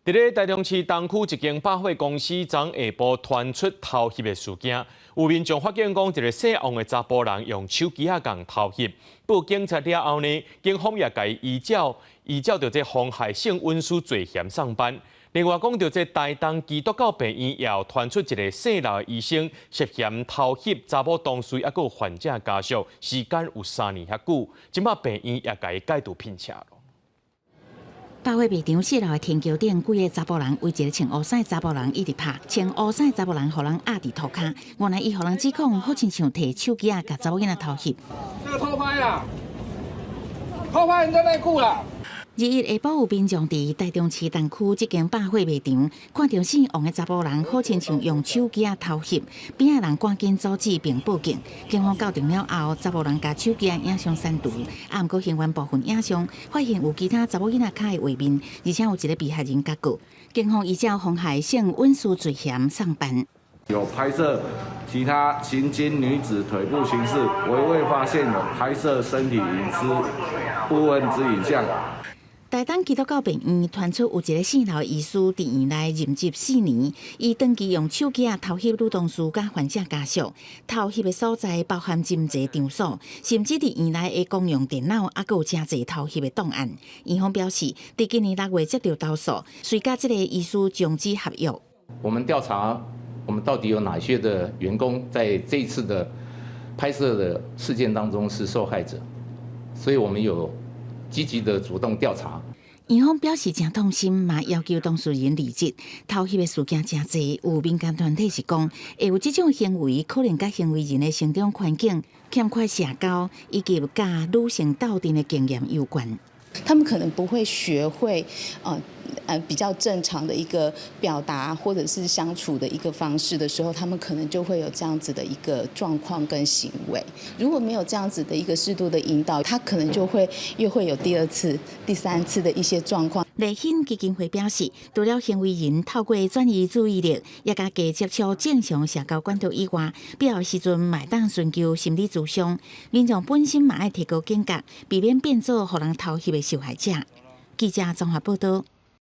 佇咧台中市東區一間百貨公司，昨下晡傳出偷翕的事件，有民眾發現講，一个姓王的查埔人用手機仔共偷翕，報警察了後呢，警方也共伊依照著這妨害性隱私罪嫌送辦。另外講著這台東基督教病院也有傳出一个姓劉的醫生涉嫌偷翕查某同事抑閣有患者家屬，時間有3年遐久，這馬病院也共伊解除聘請。百貨賣場四樓的天橋頂，幾个查埔人圍一个穿烏衫的查埔人一直拍，穿烏衫的查埔人予人壓佇塗跤，原來伊予人指控好親像提手機仔共查某囡仔偷翕。這個偷拍啦，偷拍人家內褲啦。21下晡有民眾佇台中市東區這間百貨賣場，看著姓王的查埔人，好親像用手機仔偷翕，邊仔人趕緊阻止並報警。警方到場了後，查埔人共手機仔影像刪除，啊，毋過還原部分影像，發現有其他查某囡仔跤的畫面，而且有一个被害人共告。警方依照妨害性隱私罪嫌送辦。有拍攝其他行經女子腿部形式，惟未發現有拍攝身體隱私部分之影像。台東基督教病院傳出有一个姓劉醫師佇院內任職4年，伊長期用手機仔偷翕女同事佮患者家屬，偷翕的所在包含真濟場所，甚至佇院內的公用電腦，猶閣有誠濟偷翕的檔案。院方表示，佇今年6月接著投訴，遂佮這个醫師終止合約。我們調查，我們到底有哪些的員工在這一次的拍攝的事件當中是受害者，所以我們有積極的主動調查。院方表示誠痛心，嘛要求當事人離職。偷翕的事件誠濟，有民間團體是講，會有這種行為，可能佮行為人的成長環境欠缺社交，以及佮女性鬥陣的經驗有關。他們可能不會學會，比較正常的一個表達或者是相處的一個方式的時候，他們可能就會有這樣子的一個狀況跟行為。如果沒有這樣子的一個適度的引導，他可能就會又會有第二次、第三次的一些狀況。勵馨基金會表示，除了行為人透過轉移注意力，也共加接觸正常社交管道以外，必要時陣嘛會當尋求心理諮商。民眾本身嘛愛提高警覺，避免變做予人偷翕的受害者。記者綜合報道。